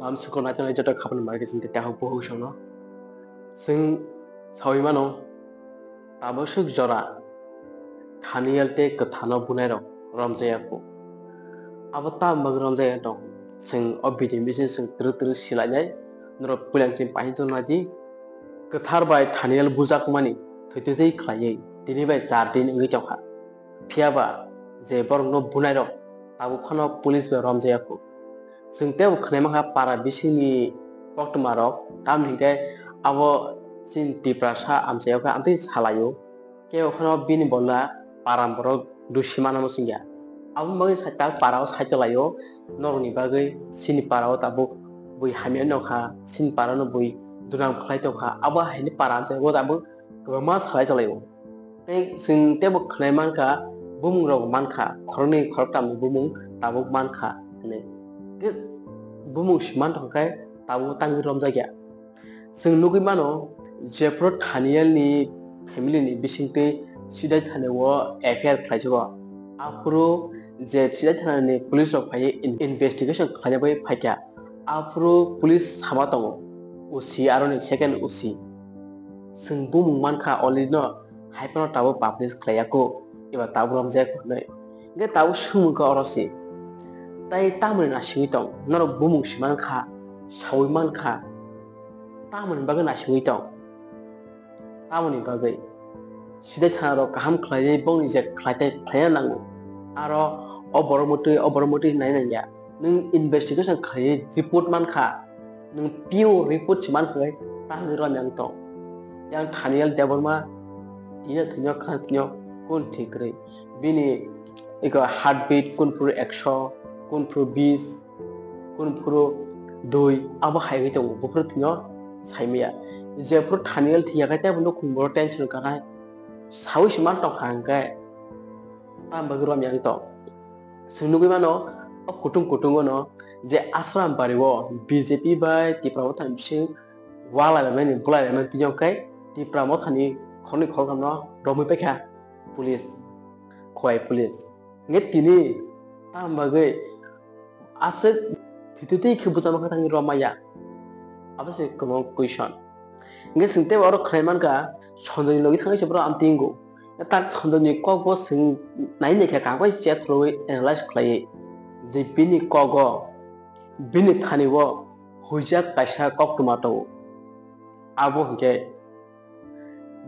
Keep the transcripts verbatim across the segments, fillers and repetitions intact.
Lam sukro naitonai joto khapani marke chini tei tahok bohok songno. Chwng sawi mano, tabuk swk jora Thaniel tei kwthano bunairok romjaya kho. Abo tamo bagwi romjaya tong? Chwng o video bising chwng twrwk twrwk silainai, norok puilang chini pahinjak nadi. Kwthar bai Thaniel bujakmani thwi thwi thwi khlaiwi tini bai char din wngwi tongkha. Phiya ba je borokno bunairok tabuk phano police bai romjaya kho. Chwng teibo khwnai mankha para bisingni koktwmarok, tamni hinkhe abo chini Tiprasa amchaio khe amtwi salaio. Kebo phano bini bola para borok dusi manamo chwngya. Aboni bagwi sa-, tak parao saichalaio, norokni bagwi chini parao tabuk bui hamya nokha, chini parano bui dunam khlai tongkha, abo haini para amchaio tabuk kwbangma salai chalaio. Tei chwng teibo khwnai mankha, bumungrok mankha, khoroknwi khoroktamni bumung tabuk mankha hwnwi. Tei bumung si mantongkhe tabuk tangwi romjakya. Chwng nugwi mano, jephru Thanielni family-ni bisingtwi sidai thanio F I R khlaijago, aphuru je sidai thanani police-rok phaiwi in-, investigation khlaina bagwi phaikha. Aphuru police sama tongo, O C, aroni second O C. Chwng bumung mankha already no, hai phano tabuk publish khlaiya kho, eba tabuk romjaya kho hwnwi. Hwnkhe tabuk swngmung kha oro se. Tai tamoni naisingwi tong? Norok bumung si mankha, saui mankha. Tamoni bagwi naisingwi tong? Tamoni bagwi? Sidai thanarok kaham khlaiwi bongni je khlaitai khlaina nango. Aro o borok motwi, o borok motwi nai nangya. Nwng investigation khlaiwi report mankha. Nwng pure report se mankha khe tangwi romya wng tong. Yang Thaniel Debbarma tino thwino khna thwino kun thwi kwrwi. Bini ego heartbeat kun phuru ekso, kun phuru bis, kun phuru dui, abo hai wngwi tongo, buphuru thwino saimaya. Jephuru Thaniel thwiya khe teibo nukhung borok tension kanai. Saui se man tongkha hwnkhe, tamo bagwi romya wng tong? Chwng nugwi mano, o kutung kutungo no je Asram bari o B J P bai Tipra Motha ni bising walai bai mani, bulai bai mani twi khe Tipra Motha ni khoroknwi khoroktham no romwi paikha police, Khowai police. Hwnkhe tini tamo bagwi aswk thwi thwi thwi khe bwcharma khe thangwi romaya? Abo se kwbang question. Hwnkhe chwng teibo oro khwnai mankha, Sanjoyni logi thangwi se borok amtwi wngo. Tak Sanjoyni kokbo chwng nai naikha, kaham khe chat rwui analyze khlaiwi je bini kogo, bini thani o huijak kaisa koktwma tongo. Abo hwnkhe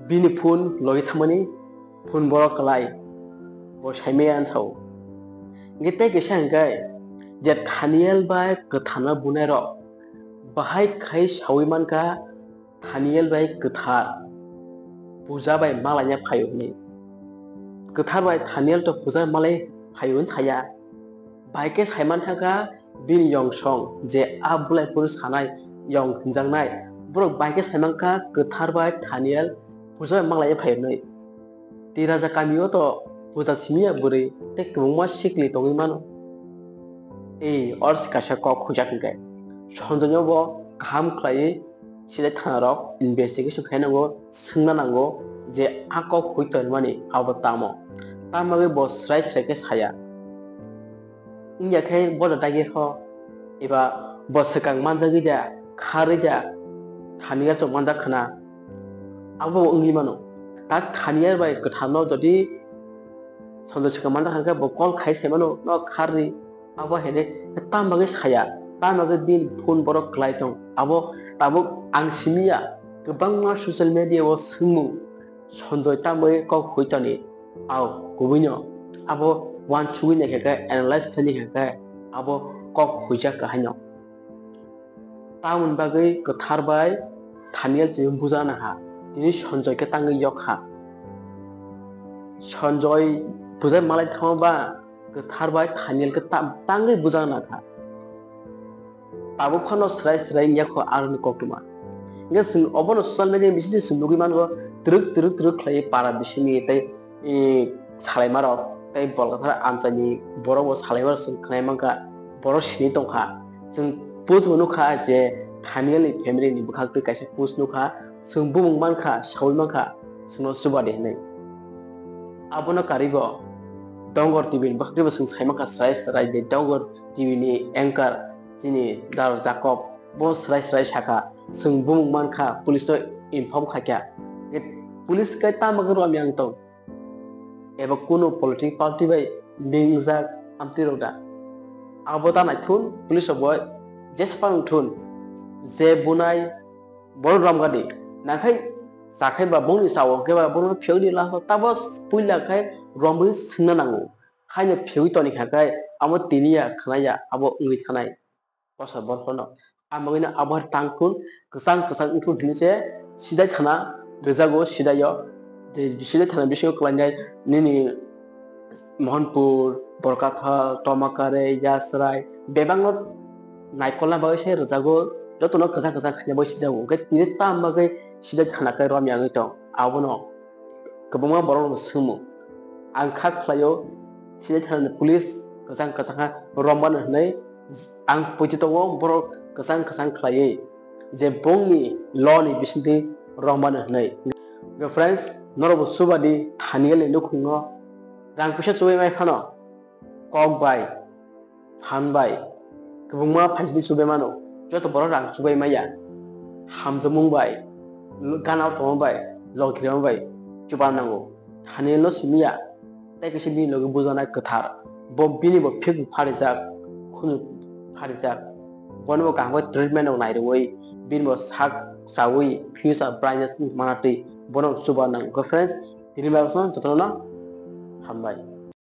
bini phone logi thangmani, phone borok kwlai, bo saimaya ansao. Hwnkhe tei kaisa hwnkhe je Thaniel bai kwtharno bunairok bahai khai saui mankha, Thaniel bai kwthar puja bai malaina phaio hwnwi. Kwthar bai Thaniel to puja malai phaio hwn saya. Bai khe saiman thangkha bini yong song je a bulai phuru sanai yong hwnjaknai. Borok bai khe saimankha kwthar bai Thaniel puja bai malaina phaio hwnwi. Tei raja kamio to puja simiya bwrwi tei kwbangma sikli tongwi mano. Ei, oro se kaisa kok huijak hwnkhe, Sanjoyno bo kaham khlaiwi silai thanarok investigation khai nango, swngna nango je a kok hui tonmani abo tamo. Tamo bagwi bo srai srai khe saya. Wngya khe bo da dagi kho, eba bo swkang manjagwi da, kharwi da, thani achuk manjak khna. Abo wngwi mano. Tak thani bai kwtharno jodi Sanjoy swkang manjak kha khe bo call khai sai mano, no kharwi. Abo hene tam bagwi saya, tam bagwi bini phone borok kwlai tong. Abo tabuk ang simiya, kwbangma social media o swngmung, Sanjoy tam bagwi kok hui toni. Au, kubuino abo uansugwi naikha khe, analyze khlai naikha khe, abo kok huijak kha haino. Tamoni bagwi kwthar bai Thaniel chini buja naha, tini Sanjoy khe tangwi yok kha. Sanjoy bujai malai thangma ba kwthar bai Thaniel khe ta-, tangwi buja nakha. Tabuk phano swrai swrai wngya kho aroni koktwma. Hwnkhe chwng obono social media bisingtwi chwng nugwi mango, twrwk twrwk twrwk khlaiwi para bisingni tei, e, salaimarok tei bolgathar amchaini borok bo salaimarok chwng khnai mankha, borok sini tongkha. Chwng post bo nukha je Thaniel ni family ni bwkhak twi kaisa post nukha, chwng bumung mankha, saui mankha, chwngno chuba de hinwi. Abono karwi bo Dongor T V ni bwkhak twi bo chwng sai mankha, swrai swrai de Dongor T V ni anchor chini dal Jacob bo srai srai sakha, chwng bumung mankha, police no inform khaikha. Police kai tamo khe romya wng tong? Eba kunu political party bai lingjak amtwi rok da? Abo ta naithun police rok bo jesa phano thun je bunai borok romgadi nakhai chakhai ba bongni chao khe ba bono phiyokni last o tabo puila khai romwi swngna nango. Haino phiyogwi toni kha khe amo tiniya khnaya abo wngwi thanai. Kosa borok no. Ang bagwi no abo hai tang thun, kwchang kwchang wngthun hinwi se sidai thana rwjago, sidai o. Je sidai thana bisingo kwlainai nini Mohanpur, Borkathal, Tomakare, Yasrai, bebak no naikolna bagwi se rwjago, joto no kwchang kwchang khaina bagwi sijago. Hwnkhe tini tam bagwi sidai thana khe romya wngwi tong. Abono kwbangma borok rok swngmung. Ang kha khlaio, sidai thani police kwchang kwchang kha romano hwnwi ang poito tongo borok kwchang kwchang khlaiwi je bongni law ni bisingtwi romano hwnwi. Friends, norok bo chubadi thani le nukhungo rang puisa chubai mai phano kok bai phan bai kwbangma phaisidi chubai mano. Joto borok rang chubai maya, hamjakmung bai, gana tongma bai, logirima bai chuba nango. Thani no simiya, tei kisa bini logi bujanai kwthar. Bo bini bo phik pharijak, khunu pharijak. Bono bo kaham khe treatment rok nai rwui, bini bo sak chaui future brightness manatwi bono chuba nango. Friends, tini bagwi jotono no hambai.